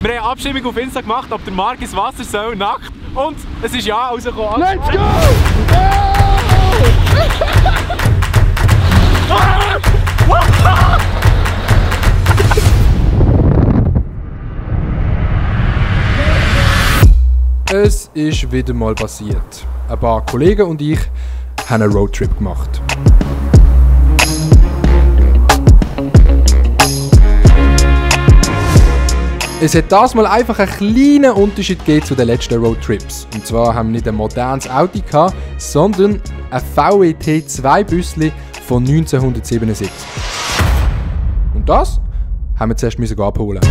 Wir haben eine Abstimmung auf Insta gemacht, ob der Marc ins Wasser soll, nackt. Und es ist ja rausgekommen. Let's go! Es ist wieder mal passiert. Ein paar Kollegen und ich haben einen Roadtrip gemacht. Es hat das mal einfach einen kleinen Unterschied gegeben zu den letzten Roadtrips. Und zwar haben wir nicht ein modernes Auto gehabt, sondern ein VW T2-Büssli von 1977. Und das haben wir zuerst abholen.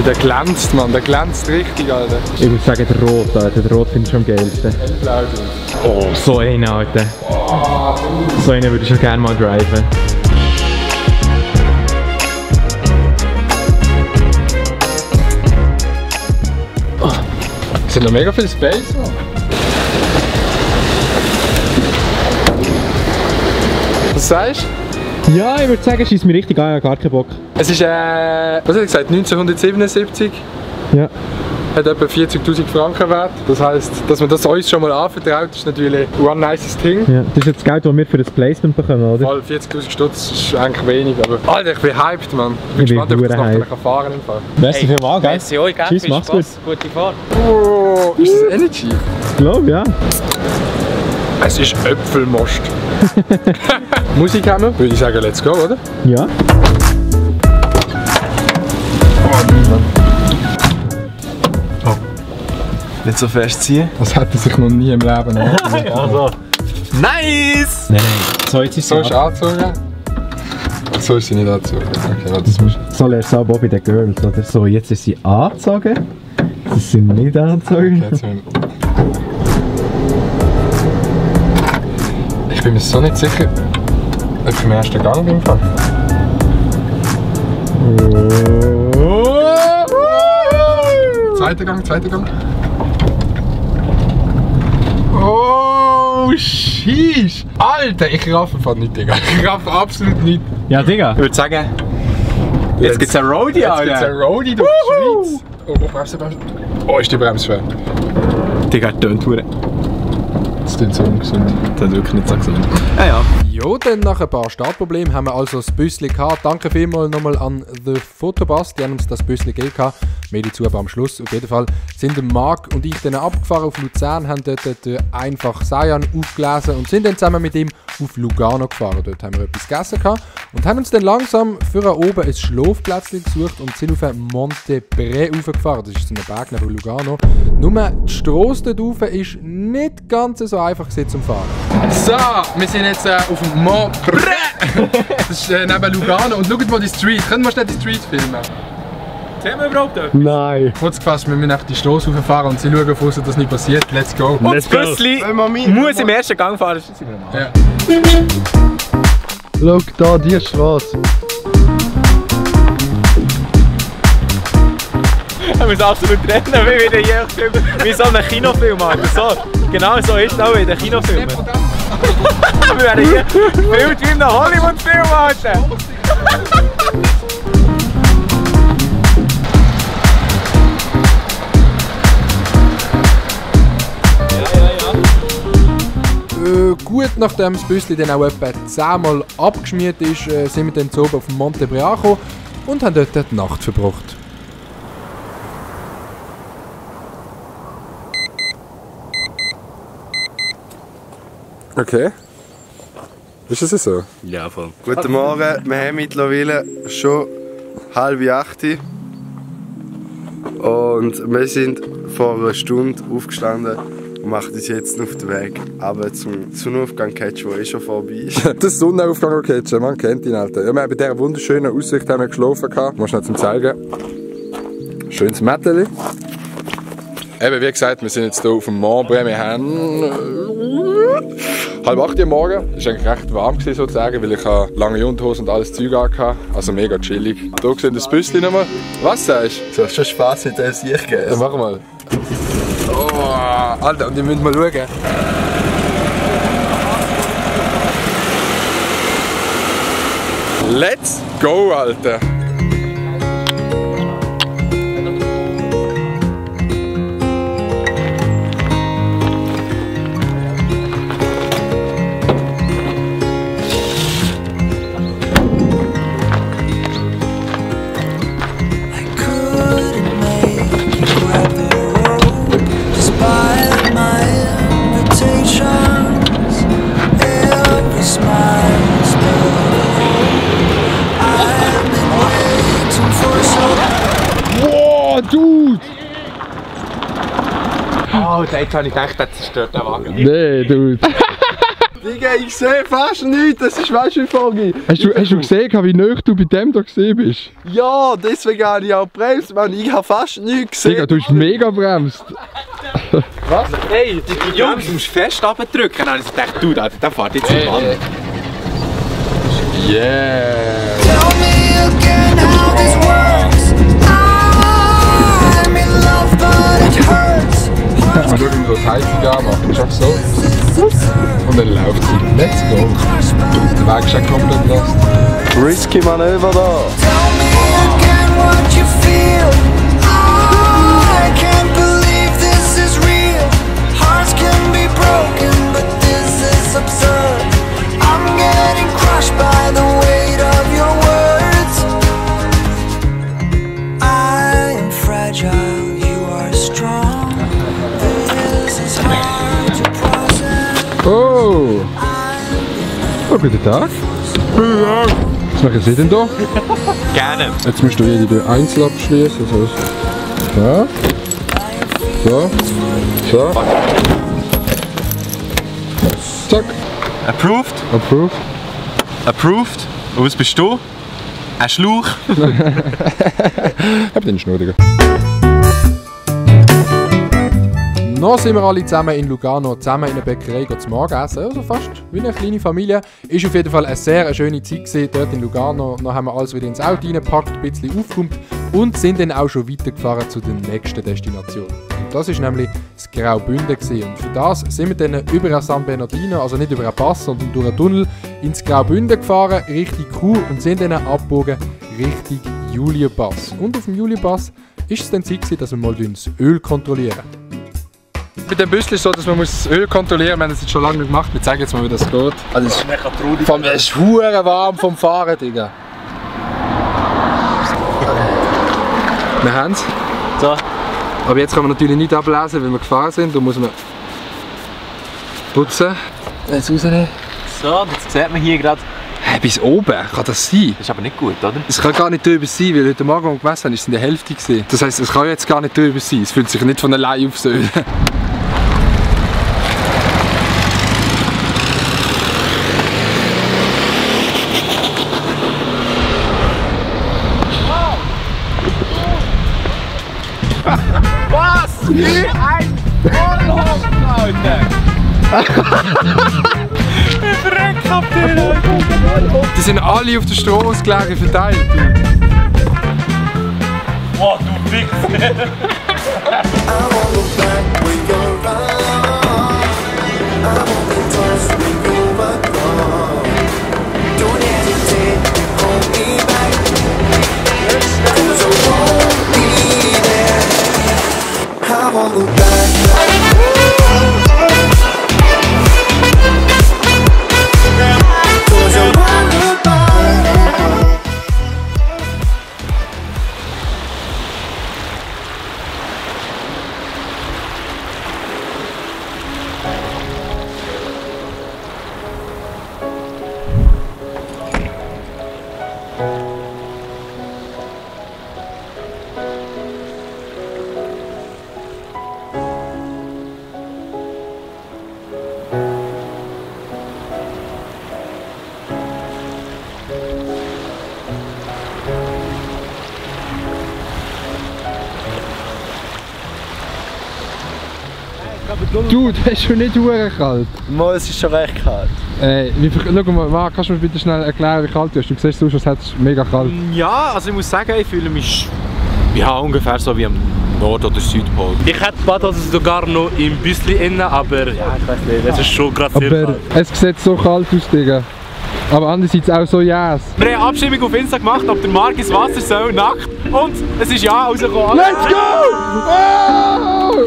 Der glänzt, Mann, der glänzt richtig, Alter. Ich würde sagen, der Rot, Alter. Der Rot finde ich am geilsten. Oh, so einen, Alter. So einen würde ich schon gerne mal driven. Es sind noch mega viel Space, Mann. Was sagst du? Ja, ich würde sagen, schießt mir richtig an, ich habe gar keinen Bock. Es ist, was hat ich gesagt, 1977. Ja. Hat etwa 40'000 Franken wert. Das heisst, dass man das uns schon mal anvertraut, ist natürlich ein nices Ding. Ja, das ist jetzt das Geld, das wir für das Placement bekommen, oder? Voll, 40'000 Stutz ist eigentlich wenig, aber... Alter, ich bin hyped, Mann. Ich bin gespannt, ob ich das noch fahren kann im Fall. Merci vielmals, gell? Merci euch, gell? Tschüss, mach's gut. Gute Fahrt. Oh, ist das Energy? Ich glaube, ja. Es ist Äpfelmost. Musik haben wir? Würde ich sagen, let's go, oder? Ja. Oh, Nicht so fest ziehen. das hätte sich noch nie im Leben angezogen. Also. Nice! Nein, nein. So, jetzt ist So sie ist angezogen? So ist sie nicht angezogen. Okay, warte, das musst So lernst du auch bei den Girls, oder? So, jetzt ist sie angezogen. Sie sind nicht angezogen. okay, jetzt müssen wir... Ich bin mir so nicht sicher, ob ich im ersten Gang bin. Zweiter Gang. Oh, sheesh! Alter, ich raff einfach nicht, Digga. Ich raff absolut nicht. Ja, Digga. Ich würde sagen, jetzt gibt's ein Roadie, Jetzt gibt's ein Roadie durch die Schweiz. Oh, Bremse. Oh, ist die Bremse schwer. Digga, tönt hure. Das klingt so ungesund. Das hat wirklich nicht so gesund. Ja. Ja, dann nach ein paar Startproblemen haben wir also das Büssli gehabt. Danke vielmals nochmal an The Photobus, die haben uns das Büssli gegeben gehabt. Mehr dazu aber am Schluss. Auf jeden Fall sind der Marc und ich dann abgefahren auf Luzern, haben dort einfach Sayan aufgelesen und sind dann zusammen mit ihm auf Lugano gefahren. Dort haben wir etwas gegessen gehabt und haben uns dann langsam für oben ein Schlafplätzchen gesucht und sind auf Monte Bre raufgefahren. Das ist so ein Berg neben Lugano. Nur die Strasse dort rauf ist nicht ganz so einfach zum Fahren. So, wir sind jetzt auf dem Mont Bre. Das ist neben Lugano. Und schaut mal die Street. Können wir schnell die Street filmen? Sehen wir überhaupt etwas? Nein. Kurz gefasst, wir müssen auf die Strasse rauffahren und sie schauen auf uns, dass das nicht passiert. Let's go. Und das Büssli muss im ersten Gang fahren. Das sind wir mal. Ja. Schau da, die Straße. Wir müssen absolut rennen, wie wieder hier filmen. Wie so ein Kinofilm, Alter. So, genau so ist es auch in den Kinofilmen. Wir werden hier gefilmt wie in einem Hollywood-Film, Alter. Gut, nachdem das Büssli dann auch etwa 10-mal abgeschmiert ist, sind wir dann zu oben auf dem Monte Bre angekommen und haben dort die Nacht verbracht. Okay. Ist es so? Ja, voll. Guten Morgen, wir haben mittlerweile schon 7:30 und wir sind vor einer Stunde aufgestanden und machen uns jetzt auf den Weg runter zum Sonnenaufgang catchen, der schon vorbei ist. Das Sonnenaufgang catchen, man kennt ihn, Alter. Ja, wir haben bei dieser wunderschönen Aussicht haben wir geschlafen. Muss schnell zum zeigen. Schönes Mätteli. Eben, wie gesagt, wir sind jetzt hier auf dem Mont Bre. Wir haben 7:30 Uhr morgen. Es war eigentlich recht warm sozusagen, weil ich lange Unterhosen und alles Zeug hatte. Also mega chillig. Hier sehen das Büssli nochmal. Was sagst du? Du hast schon Spass mit dem Sieg gegeben. Ja, mach mal. Oh, Alter, und ihr müsst mal schauen. Let's go, Alter! Dude! Oh, jetzt habe ich gedacht, das zerstört den Wagen. Nee, Dude. Digga, ich sehe fast nichts, das ist weißt du wie vorhin. Hast du gesehen, wie nah du bei dem da gesehen bist? Ja, deswegen habe ich auch gebremst, man. Ich habe fast nichts gesehen. Digga, du hast mega bremst. Was? Hey, die Jungs, du musst fest abdrücken. Dann habe ich gedacht, du, der fährt jetzt in Mann. Yeah! Tell me again how this works. I'm in love, but it hurts. Mal schauen, wie so die Heizung anmacht. Ist einfach so. Und dann läuft sie. Let's go! Der Weg ist schon komplett lost. Risky Manöver da. Tell me again what you feel. I can't believe this is real. Hearts can be broken, but this is absurd. I'm getting crushed by the weight of your words. I am fragile, you are strong. This is hard to process. Oh! Oh, guten Tag. Was machen Sie denn da? Gerne. Jetzt musst du jede einzeln abschließen. So. So. So. Zack. Approved. Approved. Approved. Und was bist du? Ein Schlauch. Hab den Schnur, Digga. Noch sind wir alle zusammen in Lugano, zusammen in der Bäckerei zu Morgen essen. Also fast wie eine kleine Familie. Ist auf jeden Fall eine sehr schöne Zeit gewesen, dort in Lugano. Dann haben wir alles wieder ins Auto reingepackt, ein bisschen aufgeräumt und sind dann auch schon weitergefahren zu der nächsten Destination. Und das war nämlich das Graubünden gewesen. Und für das sind wir dann über San Bernardino, also nicht über einen Pass, sondern durch einen Tunnel ins Graubünden gefahren, Richtung Chur und sind dann abgebogen Richtung Julienpass. Und auf dem Julienpass ist es dann Zeit gewesen, dass wir mal das Öl kontrollieren. Mit dem Büssel ist es so, dass man das Öl kontrollieren muss. Wir haben das jetzt schon lange nicht gemacht. Wir zeigen jetzt mal, wie das geht. Also es ist verdammt warm vom Fahren, Digga. Wir haben es. So. Aber jetzt kann man natürlich nicht ablesen, wenn wir gefahren sind. Da muss man putzen. Jetzt rausnehmen. So, jetzt sieht man hier gerade. Hey, bis oben, kann das sein? Das ist aber nicht gut, oder? Es kann gar nicht drüber sein, weil heute Morgen, als wir gemessen haben, ist es in der Hälfte gewesen. Das heisst, es kann jetzt gar nicht drüber sein. Es fühlt sich nicht von allein aufs Öl. Was? Wie ein Vollhorst, Alter! Wie verreckt habt ihr, Alter? Die sind alle auf der Straße gelegen verteilt. Boah, du Wichser! Du, das ist schon nicht verdammt kalt. Mal, es ist schon recht kalt. Schau mal, kannst du mir bitte schnell erklären, wie kalt du bist? Du siehst aus, als hättest du mega kalt. Ja, also ich muss sagen, ich fühle mich ja, ungefähr so wie am Nord- oder Südpol. Ich hätte gedacht, sogar noch im Büssli innen, aber ja, ich weiß nicht, es ist schon gerade sehr Aber kalt. es sieht so kalt aus, Digga. Aber andererseits auch so yes. Wir haben eine Abstimmung auf Insta gemacht, ob der Marc ins Wasser soll, nackt. Und es ist ja rausgekommen. Let's go! Oh!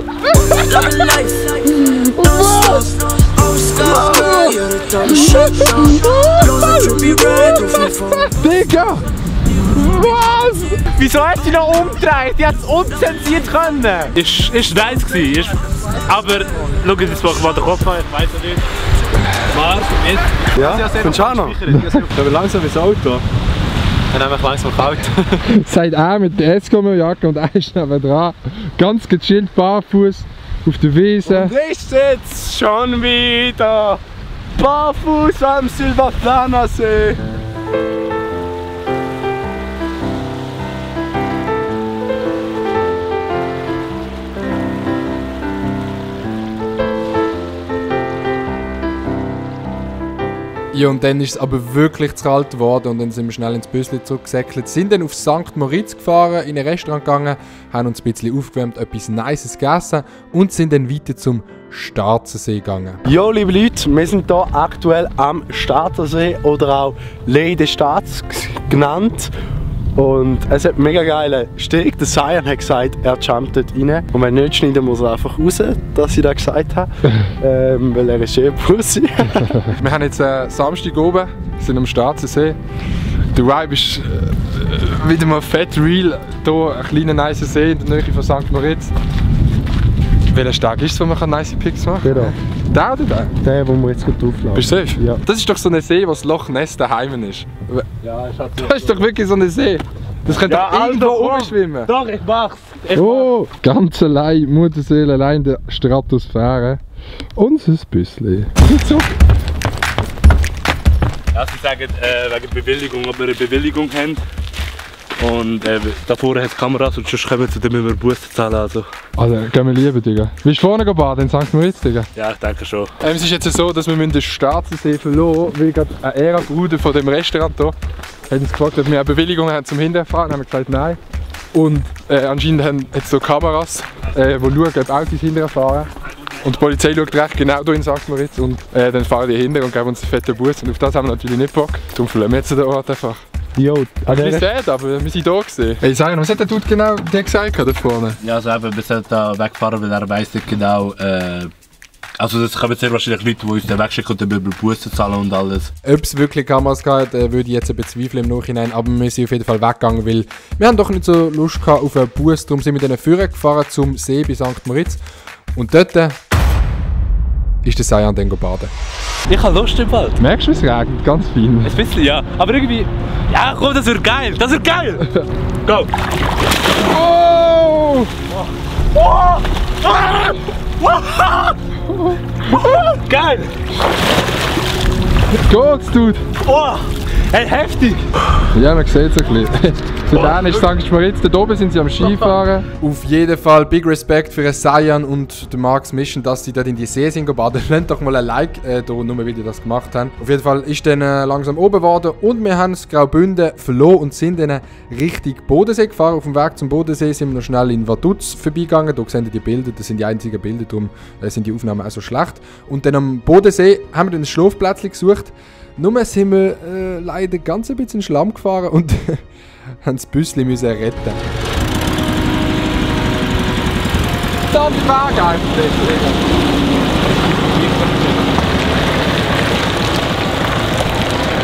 Digga! Was? Wieso hast du dich noch umgedreht? Die hat es unzensiert können. Ist nice gewesen. Aber schau jetzt mal den Kopf an, ich weiß es nicht. Marc, jetzt. Ja, findest du auch noch? Aber langsam ins Auto. Dann haben wir langsam kalt. Sagt er mit der Eskimo-Jacke und er ist neben dran. Ganz gechillt, barfuß auf der Wiese. Und ich sitze schon wieder barfuß am Silvaplaner See. Ja, und dann ist es aber wirklich zu kalt geworden und dann sind wir schnell ins Büsli zurückgesäckelt, sind dann auf St. Moritz gefahren, in ein Restaurant gegangen, haben uns ein bisschen aufgewärmt, etwas Nices gegessen und sind dann weiter zum Starzersee gegangen. Jo, liebe Leute, wir sind hier aktuell am Starzersee oder auch Lei des Staats genannt. Und es hat einen mega geilen Steg. Der Cyan hat gesagt, er jumpt dort rein. Und wenn nicht, schneiden muss er einfach raus, dass ich das gesagt habe. Weil er ist Pussy. Wir haben jetzt Samstag oben, sind am Starzersee. Der Vibe ist wieder mal fett real. Hier ein kleiner nice See in der Nähe von St. Moritz. Welcher Steg ist es, wo man nice Pics machen kann? Der oder der? Der, wo wir jetzt gut drauflaufen. Bist du safe? Ja. Das ist doch so ein See, wo das Loch Ness daheim ist. Ja, ich hatte Das ist doch wirklich so ein See. Das könnte Ja, doch irgendwo Alter, rumschwimmen. Doch, ich mach's. Oh, ganz allein, Mutterseele allein in der Stratosphäre. Und ein bisschen. Ja, sie sagen wegen Bewilligung, ob wir eine Bewilligung haben. Und da vorne hat es Kameras und sonst kommen sie, dann müssen wir Bussen zahlen. Also Gehen wir lieber, Digga. Willst du vorne baden in St. Moritz, Digga? ja, ich denke schon. Es ist jetzt so, dass wir den Starzersee verloren, weil gerade eine Ära-Bruder von dem Restaurant hier hat uns gefragt, ob wir eine Bewilligung haben zum Hinterfahren. Haben wir gesagt, nein. Und anscheinend haben jetzt so Kameras, die schauen, ob Autos hinterfahren. Und die Polizei schaut recht genau hier in St. Moritz und dann fahren die hinter und geben uns einen fetten Bus. Und auf das haben wir natürlich nicht Bock. Darum verlassen wir jetzt den Ort einfach. Jo, Ein bisschen sad, aber wir sind da gewesen. Hey, sag, was hat der Dude genau dir gesagt da vorne? Ja, also eben, wir sollten da wegfahren, weil er weiss nicht genau. Also das kommen sehr wahrscheinlich Leute, die uns dann wegschicken und dann müssen wir Bussen zahlen und alles. Ob es wirklich Kameras gehabt würde ich jetzt bezweifeln im Nachhinein, aber wir sind auf jeden Fall weggegangen, weil wir haben doch nicht so Lust gehabt auf einen Bus, darum sind wir dann vorher gefahren zum See bei St. Moritz und dort ist der Cyan dann baden. Ich habe Lust im Wald. Merkst du, es regnet ganz fein? Ein bisschen, ja. Aber irgendwie... Ja, komm, das wird geil! Das wird geil! Go! Oh! Geil! Geht's, Dude? Oh! Hey, heftig! Ja, man sieht es ein bisschen. Zu denen ist St. Moritz, da oben sind sie am Skifahren. Auf jeden Fall big Respekt für Cyan und den Marc's Mission, dass sie dort in die See sind baden. Lasst doch mal ein Like da, nur weil die das gemacht haben. Auf jeden Fall ist dann langsam oben geworden und wir haben das Graubünden verloren und sind dann Richtung Bodensee gefahren. Auf dem Weg zum Bodensee sind wir noch schnell in Vaduz vorbeigegangen. Hier sehen ihr die Bilder, das sind die einzigen Bilder, darum sind die Aufnahmen auch so schlecht. Und dann am Bodensee haben wir dann ein Schlafplätzchen gesucht. Nur sind wir leider ganz ein bisschen in Schlamm gefahren und haben das Büsli müssen retten. Dann die Waage eigentlich.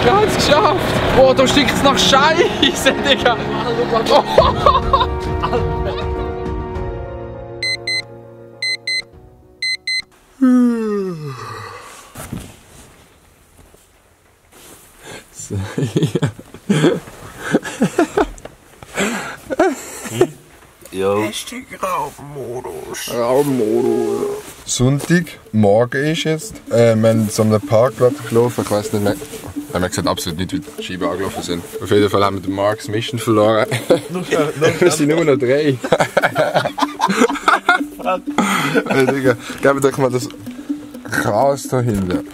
Wir haben es geschafft! Oh, da stinkt es nach Scheiße, Digga! Oh. So, ja. Jo. Raumodus. Sonntag, morgen ist jetzt. Wir haben so einen Parkplatz gelaufen, ich weiß nicht mehr. Wir gesagt absolut nicht, wie die Scheiben angelaufen sind. Auf jeden Fall haben wir den Marc's Mission verloren. Wir sind nur noch 3. Hey, Digga, gebt euch mal das Chaos da hinten.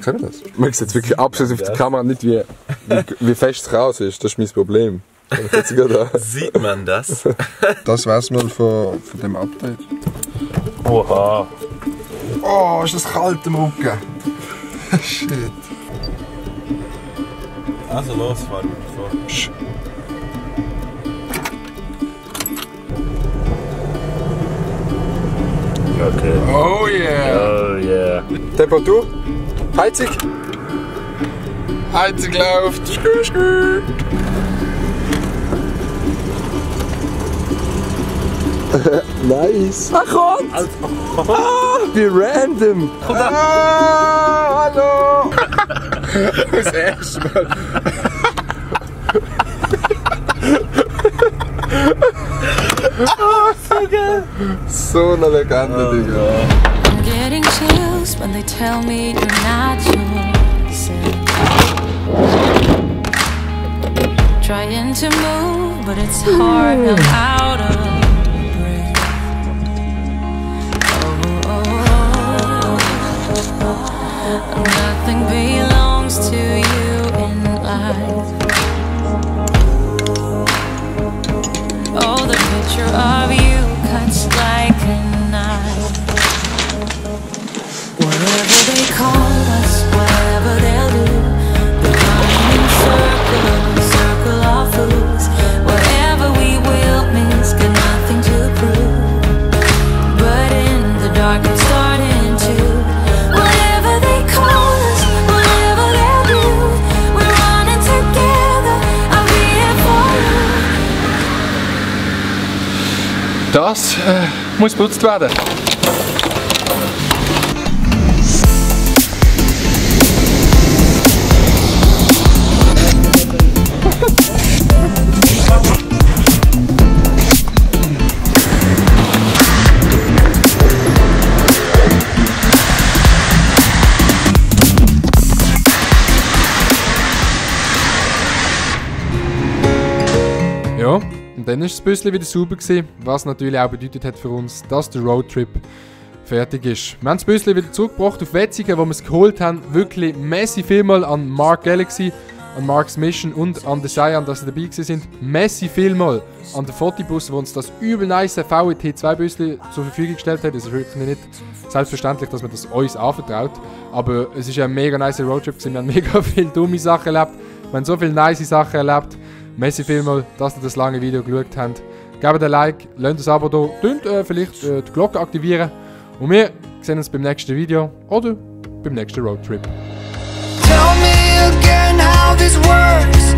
Seht ihr das? Man sieht wirklich absolut auf der Kamera nicht, wie fest das Chaos ist. Das ist mein Problem. Sieht man das? Das wär's mal von dem Update. Oha. Oh, ist das kalt im Rücken. Shit. Also los, fahren wir vor. Okay. Oh yeah! Oh yeah. Temperatur? Heizung? Heizung läuft! Skü, skü. Nice! Ach kommt! Ah, wie random! Ah, hallo! Das erste Mal! So eine Legende, Digga. I'm getting chills when they tell me you're not yourself. Trying to move, but it's hard. I'm out of breath. Oh, nothing belongs to you in life. Oh, the picture of you cuts like a knife. Whatever they call us, whatever they'll do, we're running in circle of fools. Whatever we will miss, got nothing to prove. But in the dark, it's starting to. Whatever they call us, whatever they'll do, we're running together. I'll be here for you. Das muss geputzt werden. Ja, und dann war das Büsschen wieder sauber gewesen, was natürlich auch bedeutet hat für uns, dass der Roadtrip fertig ist. Wir haben das Büsschen wieder zurückgebracht auf Wetzingen, wo wir es geholt haben. Wirklich messi vielmal an Mark Galaxy, an Mark's Mission und an Design, dass sie dabei sind. Messi vielmal an den Fotobus, der uns das übel nice VET 2 Büsschen zur Verfügung gestellt hat. Es ist wirklich nicht selbstverständlich, dass man das uns anvertraut. Aber es ist ein mega nice Roadtrip gewesen. Wir haben mega viele dumme Sachen erlebt. Wir haben so viele nice Sachen erlebt. Merci vielmals, dass ihr das lange Video geschaut habt. Gebt ein Like, lasst ein Abo da, vielleicht die Glocke aktivieren. Und wir sehen uns beim nächsten Video oder beim nächsten Roadtrip. Tell me again how this works.